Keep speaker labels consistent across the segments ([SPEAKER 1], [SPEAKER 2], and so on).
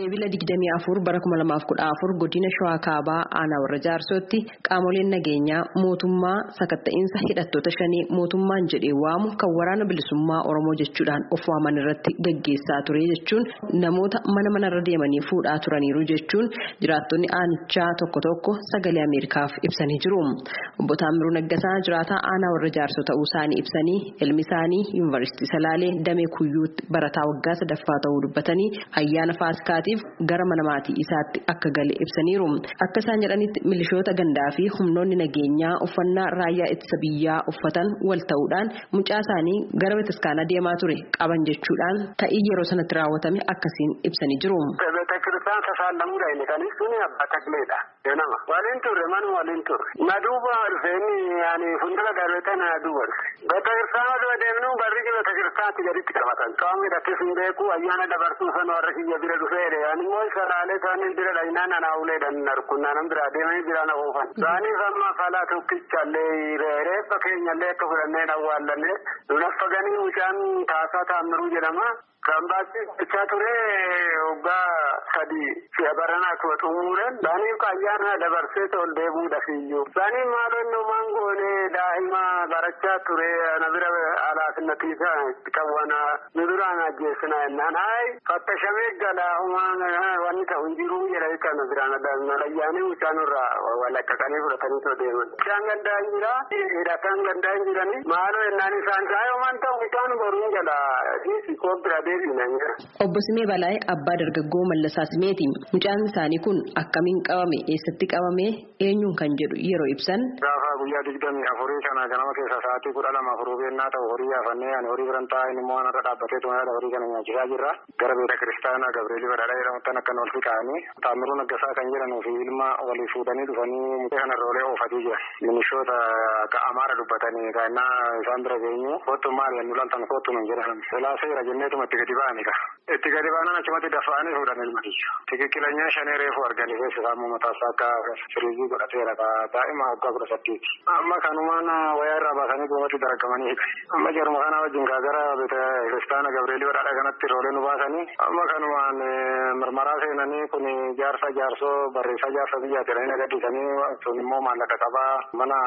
[SPEAKER 1] Eebila 24 bara 2014 godina Shawaa Kaabaa aanaa warra Jaarsootti qaamoleen nageenyaa mootummaa sakatta'iinsa hidhattoota shanii mootummaan jedhee waamu kan waraana bilisummaa Oromoo jechuudhaan of waaman irratti gaggeessaa ture jechuun namoota mana manarra deemanii fuudhaa turaniiru jechuun jiraattonni aanichaa tokko tokko sagalee Ameerikaaf ibsanii jiru. Obbo Taamiruu Naggasaa jiraataa aanaa warra Jaarsoo ta'uu isaanii ibsanii ilmi isaanii yuunivarsiitii Salaalee Damee Kuyyuutti barataa waggaa sadaffaa ta'uu dubbatanii ayyaana Faasikaatiif gara mana maatii isaatti akka gale ibsaniiru. Akka isaan jedhanitti milishoota gandaa fi humnoonni nageenyaa uffannaa raayyaa ittisa biyyaa uffatan wal ta'uudhaan mucaa isaanii gara bataskaanaa deemaa ture qaban jechuudhaan ta'ii yeroo sanatti raawwatame akkasiin ibsanii jiru.
[SPEAKER 2] Beetakiristaan sasaallamuudha inni kan ibsuun abbaa tagleedha. Ganama. Waliin turre manuma waliin turre. Na duuba dhufeenyi ani fuuldura darbee na duuba dhufe. Beetakiristaana dura deemnu barri beetakiristaanatti gaditti qabatan. Qaamni hidhates hin beeku ayyaana dabarsuu sana warra kiyya bira dhufeedha. Ani immoo salaalee isaanii bira dhaynaan anaa uleedhaan narkunnaan biraa deemanii biraa na oofan. Isaaniif amma falaa tokkichallee reeffa keenyallee akka fudhannee awwaallanne nunaffaganii mucaan Taasaa Taammiruu jedhama. Kan baachaa ture waggaa 3 si'a baranaa tu'a xumuureen isaaniif ayyaana dabarsee tol deebi'uudhaaf iyyuu. Isaaniif maaloo inni homaan goone daa'ima barachaa ture ana bira alaafinnatiisa qawwana nu duraan ajjeessinaa jennaan. Hayi fattashamee gala homaan wanni ta'u hin jiru jedhanii kan biraan ayyaanii mucaan irraa walaqqaqanii fudhatanii too deeman. Mucaan gandaa hin jira hidhataan gandaa hin jirani maaloo jennaan isaan hayi homaan ta'u mucaan boruun jala koo bira.
[SPEAKER 1] Obbo Simee Balaayee abbaa dargaggoo Mallasaa Simeeti. Mucaan isaanii kun akkamiin qabame eessatti qabame eenyuun kan jedhu yeroo ibsan.
[SPEAKER 2] Gaafa guyyaa 24 kana ganama keessa sa'aatii 12:04 beennaa ta'u horii yaafannee ani horii biran taa'een immoo anarra dhaabbatee tumaadha horii kana nyaachisaa jirra. Gara beeta kiristaanaa Gabreelii Badhaadhaa jedhamutti akkan ol fiqaanii Taamiruu Naggasaa kan jedhanuu fi ilma walii fuudhanii dhufanii mucaa kana roolee oofatii jira. Milishoota Amaara dubbatanii kaannaa isaan bira geenyu kottu maal jennu laltan kottu nun jedhan. Silaa seera jenneetuma itti gadi ba'anii ka. Itti gadi ba'anan achumatti dafa'anii fuudhan ilma kiyya. Tikikilanyaa shanee reefu arganii keessa isaa immoo mataa isaa akka firiizii godhateera daa'ima waggaa 18. Amma kanumaan wayaa irraa baasanii duubatti daragamanii hidhan. Amma jaruma kana wajjin kaa gara beeta kiristaana Gabreelii Badhaadhaa kanatti roolee nu baasanii amma kanumaan mirmaraa seenanii kun jaarsa jaarsoo barreessaa jaarsa biyyaa jedhanii gadhiisanii sun immoo maallaqa qabaa mana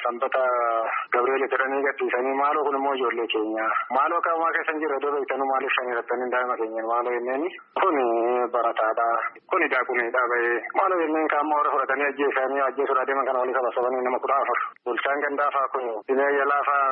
[SPEAKER 2] sanbata Gabreelii jedhanii gadhiisanii maaloo kun immoo ijoollee keenya maaloo qaamaa keessan jiru iddoo beektanu maaliif shanii irratti daa'ima keenya maaloo jenneen kun barataadha kun daakuniidha bahee maaloo jenneen kaamma warra fudhatanii ajjeesanii ajjeesuudhaa deeman kana walii sabasabanii nama 14 bulchaan gandaafaa kun dhibee jalaafaa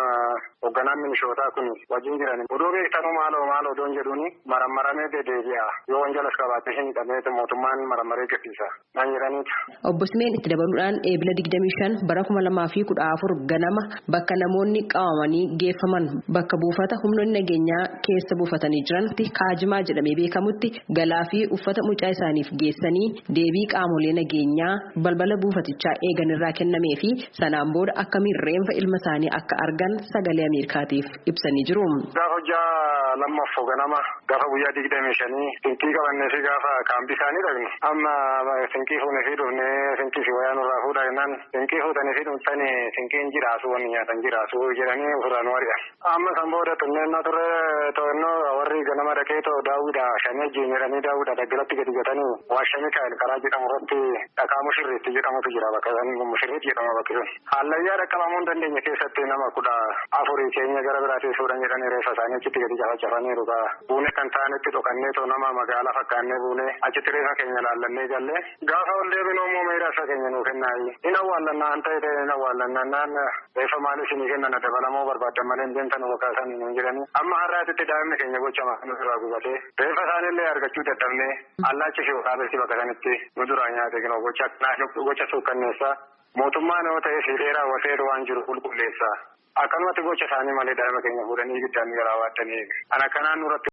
[SPEAKER 2] hoogganaan milishootaa kun wajjin jiran odoo beektanuu maaloo maaloo odoon jedhuuni marammaramee dedeebi'a yoo wanjalas qabaate hin hidhamee mootummaan marammaree gadhiisa naan jedhaniitu.
[SPEAKER 1] Obbo Simeen itti dabaluudhaan eebila 25 bara 2014 ganama bakka namoonni qabamanii geeffaman bakka buufata humnoonni nageenyaa keessa buufatanii jiranitti kaajimaa jedhamee beekamutti galaa fi uffata mucaa isaaniif geessanii deebii qaamolee nageenyaa balbala buufatichaa eegan irraa kennamee fi sanaan booda akkamiin reenfa ilma isaanii akka argan sagalee Ameerikaatiif ibsanii jiru.
[SPEAKER 2] Gaafa hojjaa lammaffoo ganama gaafa guyyaa 25 sinqii qabannee fi gaafa kaambii isaanii dhaqne amma sinqii fuunee fi dhufnee sinqii fi wayaa nurraa fuudhaa jennaan sinqii fuutanii fi dhuftanii sinqiin jiraasu wanni nyaatan jiraasu jedhanii ofirraa nu ari'an. Amma san booda xinneennaa turre to'annoo warri ganama dhaqee too daawwidha shanii ajjeen jedhanii daawwidha daggalatti gadi gatanii waasha Mikaa'el karaa jedhamu irratti dhakaa mushirriitti jedhamutu jira bakka mushirriitti jedhama bakki sun. Hallayyaa dhaqqabamuu hin dandeenye keessatti nama 14 keenya gara biraatii fuudhan jedhanii reeffa isaanii achitti gadi cafacafaniiru kaa buune kan ta'anitti dhokannee too nama magaalaa fakkaannee buune achitti reeffa keenya laallannee galle gaafa ol deebinu immoo reeffa keenya nuu kennaayi hin awwaallannaa an ta'e ta'e hin awwaallannaa naan reeffa maal isinii kennan dabalamoo barbaaddan malee hin deemtan bakka isaanii nuun jedhanii amma har'aatitti daa'imni keenya gocha nu duraa gubatee reeffa isaaniillee argachuu dadhabnee allaachi fi waraabessi bakka sanitti nu duraa nyaate kinoo gocha suukkanneessaa mootummaan yoo ta'e fiidhee raawwatee waan jiru qulqulleessa. Akkanumatti gocha isaanii malee daa'ima keenya fuudhanii ibiddaan garaa waaddanii. Ana kanaan nurratti.